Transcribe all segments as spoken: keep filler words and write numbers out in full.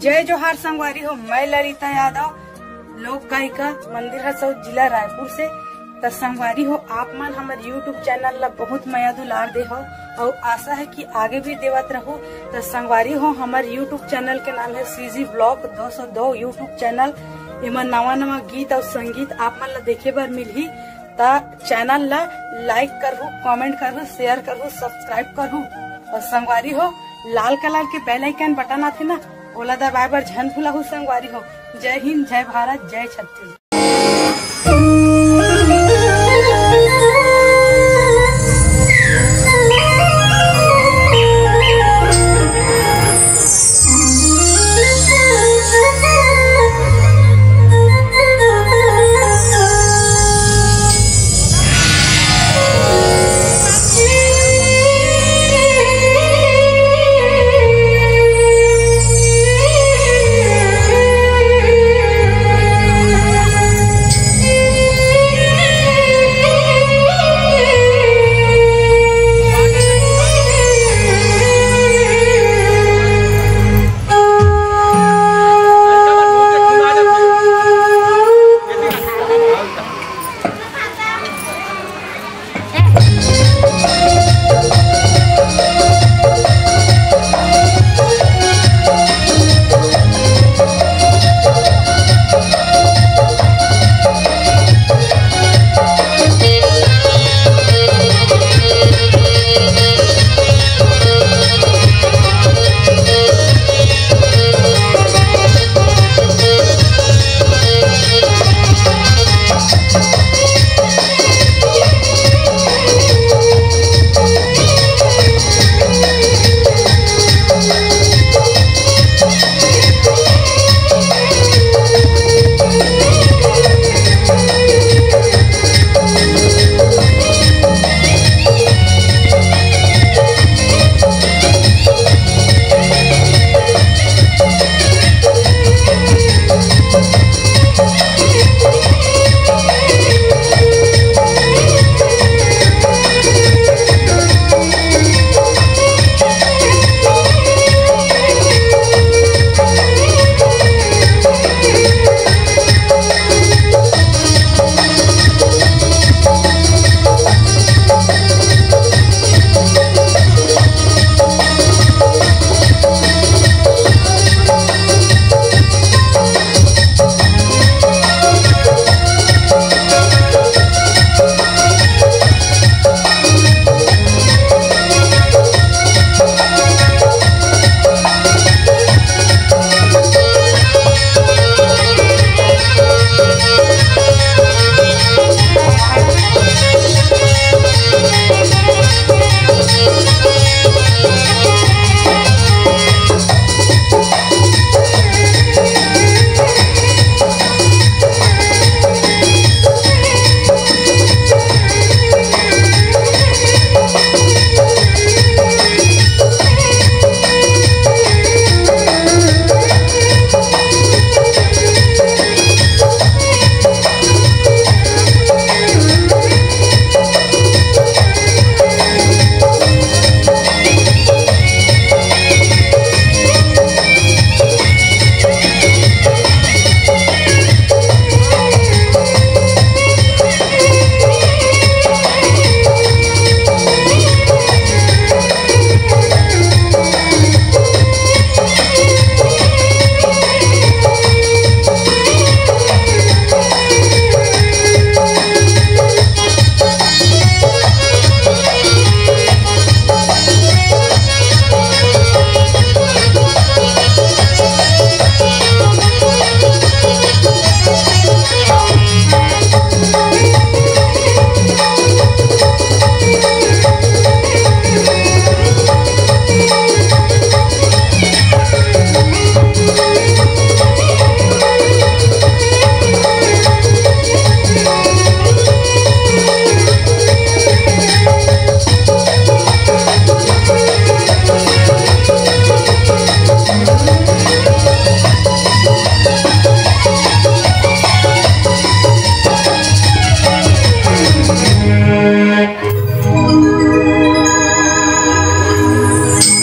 जय जोहार संगवारी हो, मैं ललिता यादव, लोक गायिका, मंदिर हसौद, जिला रायपुर से। त संगवारी हो, आप मन हमर YouTube चैनल ला बहुत मया दुलार दे हो, अउ आशा है कि आगे भी देवत रहू। त संगवारी हो, हमर YouTube चैनल के नाम है CG Vlog दो सौ दो YouTube चैनल। एमा नवा नवा गीत अउ संगीत आप मन ला देखे बर मिलही। त चैनल ला like करहू, comment करहू, share करहू, subscribe करहू। अउ संगवारी हो, लाल कलर के bell icon बटन आथे ना, ओला दबाए बर झन भुलाहू संगवारी हो। जय हिंद, जय भारत, जय छत्तीसगढ़।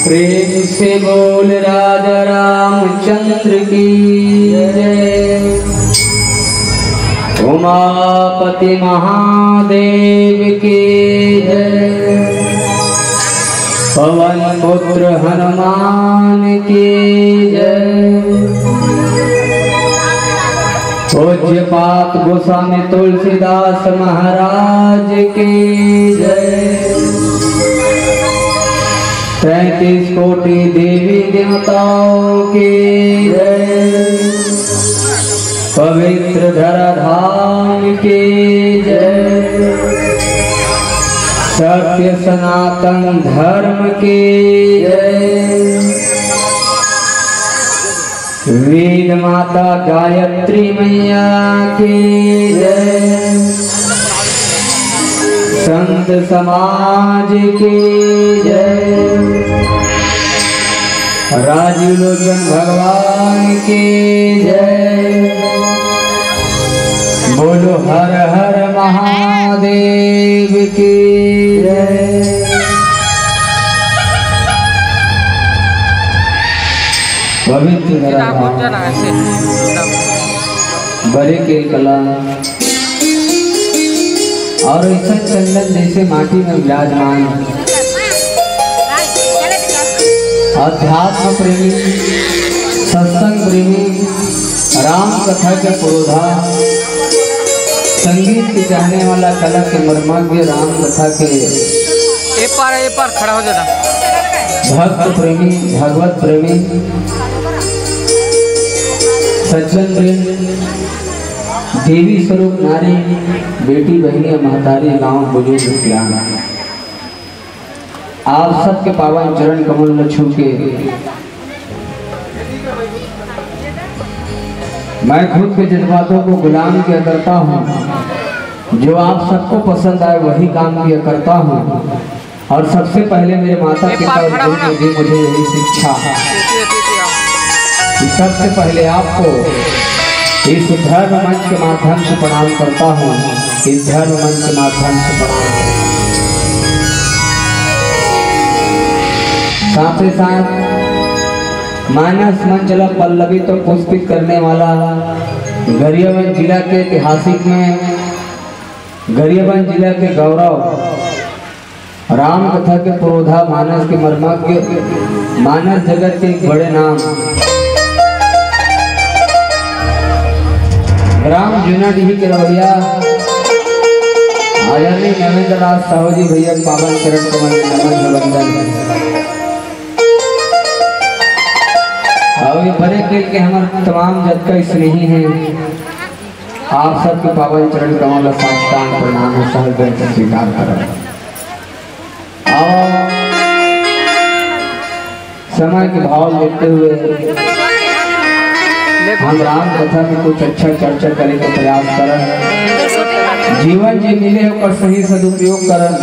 प्रेम से बोल राजा राम। चंद्र की जय। उमापति महादेव की जय। पवन पुत्र हनुमान की जय। पूज्यपाद गोस्वामी तुलसीदास महाराज की जय। तैंतीस कोटि देवी देवताओं की जय। पवित्र धराधाम की जय। सत्य सनातन धर्म की जय। वेद माता गायत्री मैया की जय। संत समाज की जय। राजीव लोचन भगवान की जय। बोलो हर हर महादेव की जय। पवित्र धरा बरे के कला और ऐसा चंदन जैसे माटी में विराजमान, अध्यात्म प्रेमी, सत्संग प्रेमी, राम कथा के पुरोधा, संगीत के चाहने वाला, कला के मर्मज्ञ, राम कथा के ए पार, ए पार खड़ा हो जाना। भक्त प्रेमी, भगवत प्रेमी, सज्जन प्रेम, देवी स्वरूप नारी, बेटी, बहिनी, महतारी, गांव, बुजुर्ग, सियान, आप सबके पावन चरण कमल में छू के मैं खुद के जज्बातों को गुलाम किया करता हूँ। जो आप सबको पसंद आए, वही काम किया करता हूँ। और सबसे पहले मेरे माता पिता और गुरु ने दी मुझे यही शिक्षा कि सबसे पहले आपको इस धर्म मंच के माध्यम से प्रणाम करता हूँ। इस धर्म मंच के माध्यम से प्रणाम करता हूँ। साथ ही साथ मानस मंचला पल्लवी तो पुष्पित करने वाला गरियाबंद जिला के ऐतिहासिक में, गरियाबंद जिला के गौरव, राम कथा के पुरोधा, मानस के मर्मज्ञ, मानस जगत के एक बड़े नाम, ग्राम जूनाडीह के रवैया आदरणीय नरेंद्र राज साहू जी भैया के पावन चरण कमल में नमन है, वंदन है। और ये बड़े के, के हमारे तमाम जतका स्नेही हैं, आप सबके पावन चरण कमल ला साष्टांग प्रणाम है, सहर्ष स्वीकार करें। और समय के भाव लेते हुए हम राम कथा में कुछ अच्छा चर्चा करे के प्रयास करन। जीवन जे मिले ओकर सही सदुपयोग करन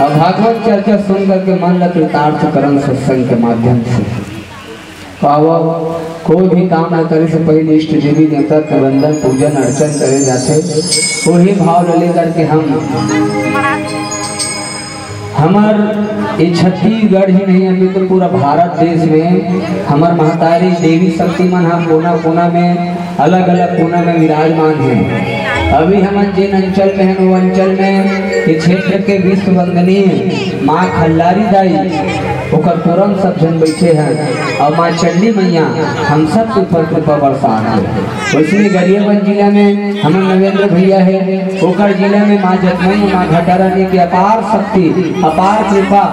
और भागवत चर्चा सुन करके मन ला कृतार्थ करन सत्संग के माध्यम से। पावव, कोई भी काम ल करे से पहले इष्ट देवी देवता के वंदन, पूजन, अर्चन करे जाथे। वही भाव ल लेकर के हम, हमर ये छत्तीसगढ़ ही नहीं, अभी तो पूरा भारत देश में हमर महतारी देवी शक्ति मन ह कोना कोना में, अलग अलग कोना में विराजमान है। अभी हमन जेन अंचल में हन, वो अंचल में ये क्षेत्र के विश्व वंदनीय माँ खल्लारी दाई, ओकर तुरंत सब झन बैठे हैं और माँ चंडी मैया हम सब के ऊपर कृपा बरसात है। वैसने गरियाबंद जिला में हमर नरेंद्र भैया है, ओकर जिला में माँ जतमई, माँ घटा रानी के अपार शक्ति, अपार कृपा,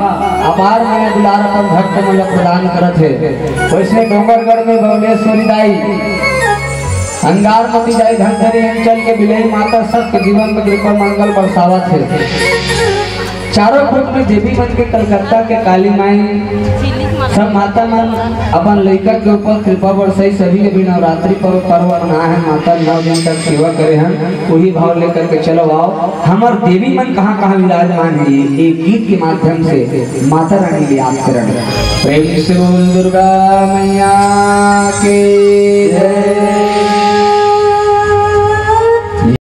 अपार मया दुलार अपन भक्त मन ला प्रदान करत है। वैसने डोंगरगढ़ में बबलेश्वरी दाई, अंगारमती दाई, धमतरी अंचल के बिलई माता सबके जीवन में कृपा मंगल बरसावत है। चारों कूट में देवी मन के कलकत्ता के काली माई, सब माता मन अपन लइका के ऊपर कृपा बरसाई। सभी अभी नवरात्रि पर्व, पर्व मना है, माता नौ दिन तक सेवा करे हन, वही भाव लेकर के चलो आओ। हमर देवी मन कहाँ कहाँ विराजमान है, ये एक गीत के माध्यम से माता रानी ले याद करन। प्रेम से बोल दुर्गा मैया की जय।